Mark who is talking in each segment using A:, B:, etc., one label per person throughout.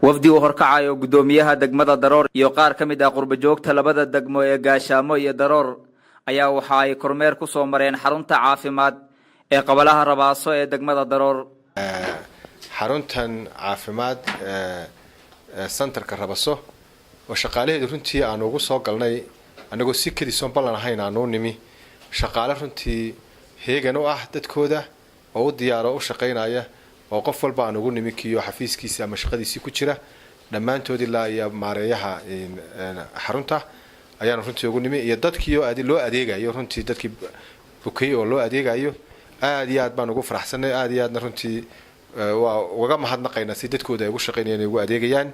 A: Wafdi uu horkacayo guddoomiyaha degmada Daroor iyo qaar ka mid ah qurbajoogta labada degmo ee Gaashaamo iyo Daroor ayaa waxa ay kormeer ku soo mareen xarunta caafimaad ee qabalaha Rabaaso ee degmada Daroor.
B: Xaruntan caafimaad centerka Rabaso oo shaqaalaheedu runtii aanu ugu soo galnay anagoo si kedisoon ballan ahayn aanu nimi, shaqaale runtii heegan u ah dadkooda oo u diyaaro u shaqaynaya, oo qof walba aan ugu nimi kiyo xafiiskiisa ama shaqadiisii ku jira dhammaantood ilaa iyo maareeyaha xarunta ayaanu runtii ugu nimi, iyo dadkii oo loo adeegayo, runtii dadkii bukay oo loo adeegayo. Aad iyo aad baan ugu faraxsanay, aad iyo aadna runtii waa ugaga mahadnaqaynaa si dadkooda ay ugu shaqaynayaan, ay ugu adeegayaan.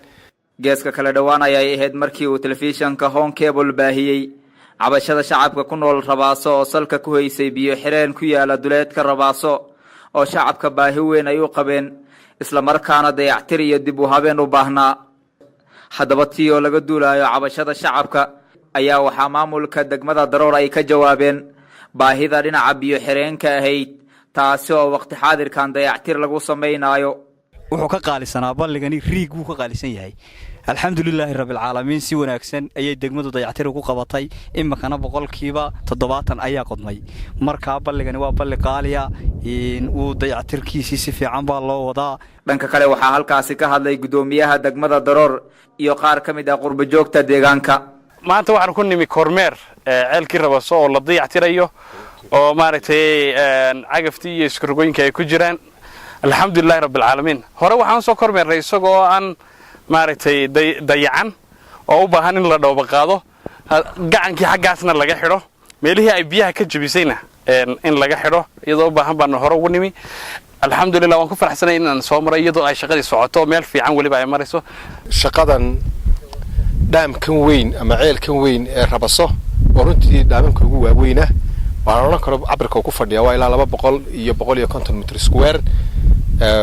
A: Geeska kale, dhowaan ayay ahayd markii uu telefishanka Horn Cable baahiyey cabashada shacabka ku nool Rabaaso oo salka ku haysay biyo xireen ku yaala duleedka Rabaaso oo shacabka baahi weyn ay u qabeen, islamarkaana dayactir iyo dib u habeen u baahnaa. Haddaba, tii oo laga duulaayo cabashada shacabka ayaa waxaa maamulka degmada Daroor ay ka jawaabeen baahida dhinaca biyo xireenka ahayd, taasi oo waqti xaadirkan dayactir lagu samaynaayo.
C: Wuxuu ka qaalisanaa balligani, riig wuu ka qaalisan yahay. Alxamdulilaahi rabbilcaalamiin, si wanaagsan ayay degmadu dayactir ugu qabatay. Iminkana 70% ayaa qodmay. Markaa balligani waa balli qaaliya, wuu dayactirkiisii si fiican baa loo wadaa.
A: Dhanka kale, waxaa halkaasi ka hadlay guddoomiyaha degmada Daroor iyo qaar ka mid ah qurbajoogta deegaanka.
D: Maanta waxaan ku nimi kormeer ceelkii Rabaso oo la dayactirayo, oo maaragtay cagaftii iyo iskarogooyinka ay ku jiraan. Alxamdulilahi rabbilcaalamiin, hore waxaan soo kormeernay isagoo aan maaragtay dayacan oo u baahan in la dhooba qaado, gacankii xaggaasna laga xidho, meelihii ay biyaha ka jebisayna in laga xidho iyadoo u baahan baanu hore ugu nimi. Alxamdulilah, waan ku faraxsanay inaan soo maray iyadoo ay shaqadii socoto, meel fiican weliba ay marayso.
B: Shaqadan dhaamkan weyn ama ceelkan weyn ee Rabaso oo runtii dhaamamka ugu waaweyna, waxaan odhan karo cabirka uu ku fadhiya waa ilaa 200 iyo 150 mitr square.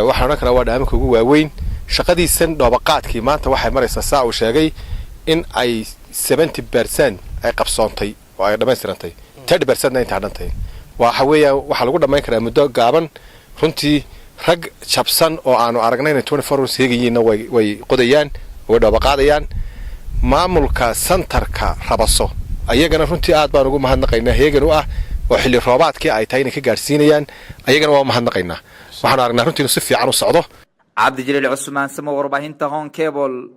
B: Waxaan odhan karaa waa dhaamamka ugu waaweyn. Shaqadiisan dhoobaqaadkii maanta waxay maraysaa, saa uu sheegay, in ay 70% ay qabsoontay oo ay dhammaystirantay, 30%na inta hadhantay. Waxa weeyaan waxaa lagu dhammayn karaa muddo gaaban. Runtii rag jabsan oo aanu aragnay inay 24 hours heegayiinna way qodayaan, way dhoobaqaadayaan. Maamulka centerka Rabaso ayagana runtii aad baan ugu mahadnaqaynaa, heegan u ah oo xilli roobaadkii ay tahay inay ka gaadhsiinayaan, ayagana waa mahadnaqaynaa. Waxaanu aragnaa runtii inuu si fiican u socdo.
A: Cabdijaliil Cusmaan Samo, warbaahinta Horn Cable,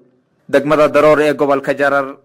A: degmada Daroor ee gobolka Jarar.